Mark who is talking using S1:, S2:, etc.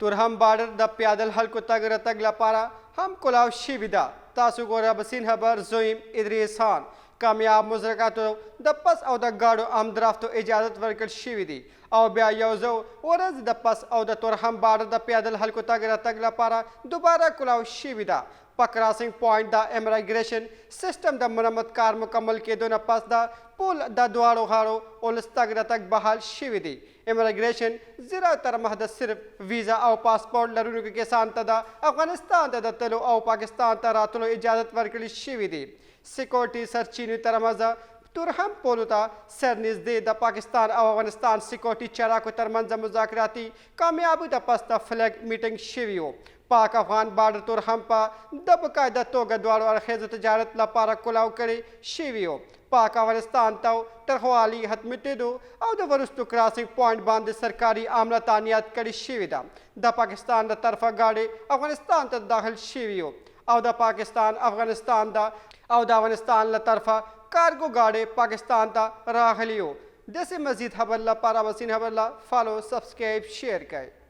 S1: تورهم بارډر د پیادل خلکو تګ راتګ لپاره هم کولاو شوي ده. تاسو ګوره بسین خبر زویم ادریس خان. کامیاب مذرکاتو د پس او د ګاډو آمدرفتو اجازت ورکړل شوي دي او بیا یو ځو ورځ د پس او د تورهم بارډر د پیادل خلکو تګ راتګ لپاره دوباره کولاو شوي ده. په کراسنګ پوائنټ د ايمرګريشن سسټم د مرمت کار مکمل کېدو نه پس د پول د دواړو غاړو اولس تګ راتګ بحال شوي دي. ايمرګريشن زيرو تر محده صرف ويزه او پاسپورټ لرونکو کسان ته د افغانستان ته د تلو او پاکستان ته راتلو اجازت ورکړل شوي دي. سيکورټي سرچينو تر مځه تورهم پولو ته سر نزدې د پاکستان او افغانستان سيکورټي چاراکو تر منځه مذاکراتي کاميابو ته پس د فلګ ميټنګ شوي وو. پاک افغان بارډر تورخم په د باقاعده توګه دواړو اړخېزو تجارت لپاره کولاو کړی شوي وو. پاک افغانستان تاو ترخوالي ختمتېدو او د وروستو کراسنګ پوائنټ باندې سرکاري عامله تعنیات کړی شوي ده. د پاکستان د طرفه ګاډې افغانستان ته داخل شوي وو او د پاکستان افغانستان د او د افغانستان له طرفه کارګو ګاډې پاکستان ته راغلي وو. داسې مزید خبر لپاره وسین خبر لا فالو، سبسکرایب، شیر کړئ.